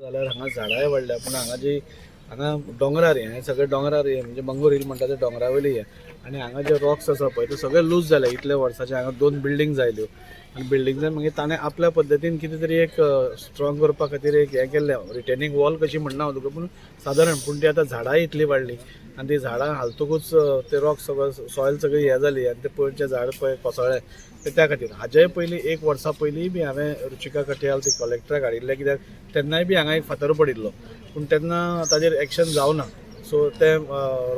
जाल्यार हांगा झाडांय वाडल्या, पूण हांगा जी हांगा दोंगरार हें सगळें दोंगरार हें म्हणजे मंगूर हिल म्हणटा ते दोंगरा वयली हें आनी हांगा जे रॉक्स आसा पळय ते सगळे लूज जाले. इतले वर्साचे हांगा दोन बिल्डींग आयल्यो आनी बिल्डिंग्सान मागीर ताणें आपल्या पद्दतीन कितें तरी एक स्ट्रॉंग करपा खातीर एक हें केल्लें, रिटेनींग वॉल कशी म्हणना हांव तुका, पूण सादारण. पूण ती आतां झाडां इतलीं वाडलीं आनी ती झाडां हालतकूच ते रॉक सगळो सॉयल सगळी हें जाली आनी ते पयरचें झाड पळय कोसळ्ळें. ते त्या खातीर हाजेय पयलीं एक वर्सा पयलीं बी हांवें रुचिका कठयाल ती कलेक्टराक हाडिल्लें, कित्याक तेन्नाय बी हांगा एक फातर पडिल्लो, पूण तेन्ना ताजेर एक्शन जावना. सो तें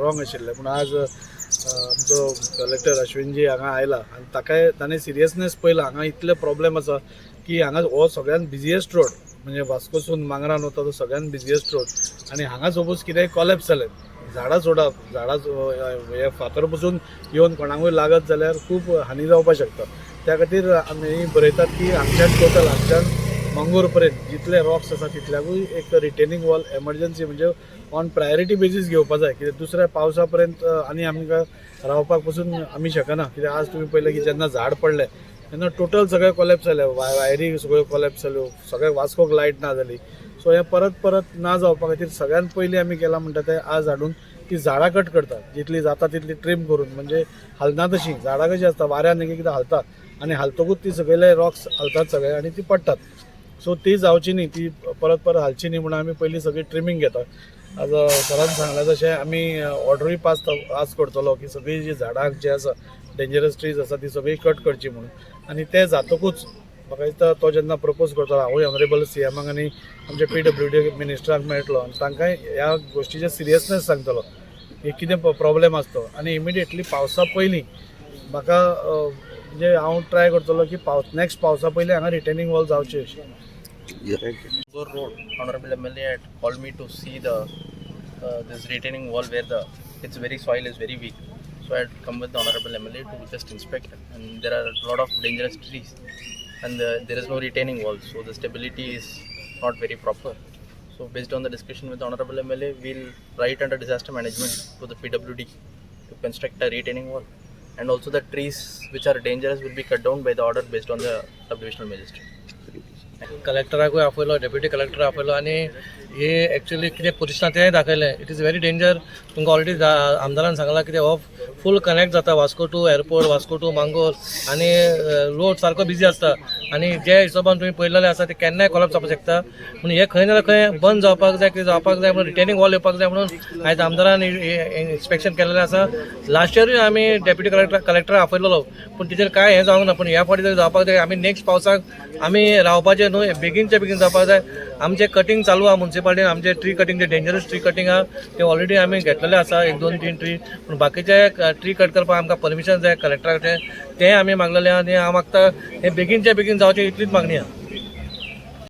रॉंग आशिल्लें. पूण आज आमचो कलेक्टर अश्विनजी हांगा आयला आनी ताकाय ताणें सिरियसनेस पळयला. हांगा इतले प्रॉब्लेम आसा की हांगा हो सगळ्यान बिजिएस्ट रोड, म्हणजे वास्कोसून मांगरान वता तो सगळ्यान बिजिएस्ट रोड आनी हांगा सपोज कितेंय कॉलेप्स जालें, झाडां सोडप, झाडां हे फातर पसून येवन कोणाकूय लागत जाल्यार खूब हानी जावपाक शकता. त्या खातीर आमी बरयतात की हांगच्यान टोटल हांगच्यान मंगूर पर्यंत जितले रॉक्स आसा तितल्याकूय एक रिटेनींग वॉल एमर्जन्सी म्हणजे ऑन प्रायोरिटी बेजीस घेवपा जाय, कित्याक दुसऱ्या पावसा पर्यंत आनी आमकां रावपाक पसून आमी शकना. कित्याक आज तुमी पळयलें की जेन्ना झाड पडलें तेन्ना टोटल सगळें कॉलेप्स जालें, वायरी सगळ्यो कॉलेप्स जाल्यो, सगळ्या वास्कोक लायट ना जाली. सो हें परत परत ना जावपा खातीर सगळ्यात पयलीं आमी केलां म्हणटा तें आज हाडून ती झाडां कट करतात, जितली जाता तितली ट्रीम करून, म्हणजे हालना तशीं. झाडां कशीं आसता, वाऱ्यान एक एकदां हालता आनी हालतकूच ती सगळे रॉक्स हालतात सगळे आनी ती पडटात. सो ती जावची न्ही, ती परत परत हालची न्ही म्हणून आमी पयलीं सगळी ट्रिमींग घेतात. आज सरान सांगलां तशें आमी ऑर्डरूय पास आज करतलो की सगळीं जी झाडां जी आसा, डेंजरस ट्रीज आसा, ती सगळी कट करची म्हणून. आनी तें जातकूच म्हाका दिसता तो जेन्ना प्रपोज करतलो, हांवूय ऑनरेबल सीएमाक आनी आमच्या पीडब्ल्यूडी मिनिस्टराक मेळटलो आनी तांकांय ह्या गोश्टीचे सिरियसनेस सांगतलो की कितें प्रॉब्लेम आसा तो. आनी इमिडिएटली पावसा पयलीं म्हाका म्हणजे हांव ट्राय करतलो की पावस नेक्स्ट पावसा पयलीं हांगा रिटेनींग वॉल जावची अशी. Mangor Road, Honorable MLA had called me to see the this retaining wall where the it's very soil is very weak. So I had come with the Honorable MLA to just inspect, and there are a lot of dangerous trees, and there is no retaining wall, so the stability is not very proper. So based on the discussion with the Honorable MLA, we'll write under disaster management to the PWD to construct a retaining wall, and also the trees which are dangerous will be cut down by the order based on the subdivisional magistrate. कलेक्टराकूय आपयलो, deputy collector आपयलो आनी हे actually कितें position आहा तें दाखयलें. It is very danger. तुमकां already आमदारान सांगलां कितें हो फूल कनेक्ट जाता Vasco to airport, Vasco to Mangor आनी रोड सारको बिजी आसता आनी जे हिशोबान तुमी पळयलेले आसा ते केन्नाय कॉलेप्स जावपाक शकता. पूण हे खंय ना जाल्यार खंय बंद जावपाक जाय, कितें जावपाक जाय म्हणून रिटेनींग वॉल येवपाक जाय म्हणून आयज आमदारान इन्स्पेक्शन केलेलें आसा. लास्ट इयरूय आमी डेप्युटी कलेक्टर आपयलेलो, पूण तेजेर कांय हें जावंक ना. पूण ह्या फावटी तरी जावपाक जाय. आमी नेक्स्ट पावसाक आमी रावपाचें न्हू, बेगीनच्या बेगीन जावपाक जाय. आमचें कटींग चालू आहा मुन्सिपालिटीन. आमचे ट्री कटींग, जे डेंजरस ट्री कटींग आहा ते ऑलरेडी आमी घेतलेले आसा, एक दोन तीन ट्री. पूण बाकीचे ट्री कट करपाक आमकां परमिशन जाय कलेक्टराचें, तें आमी मागलेलें आहा. आनी हांव मागता हें बेगीनच्या बेगीन जावचें, इतलीच मागणी आहा.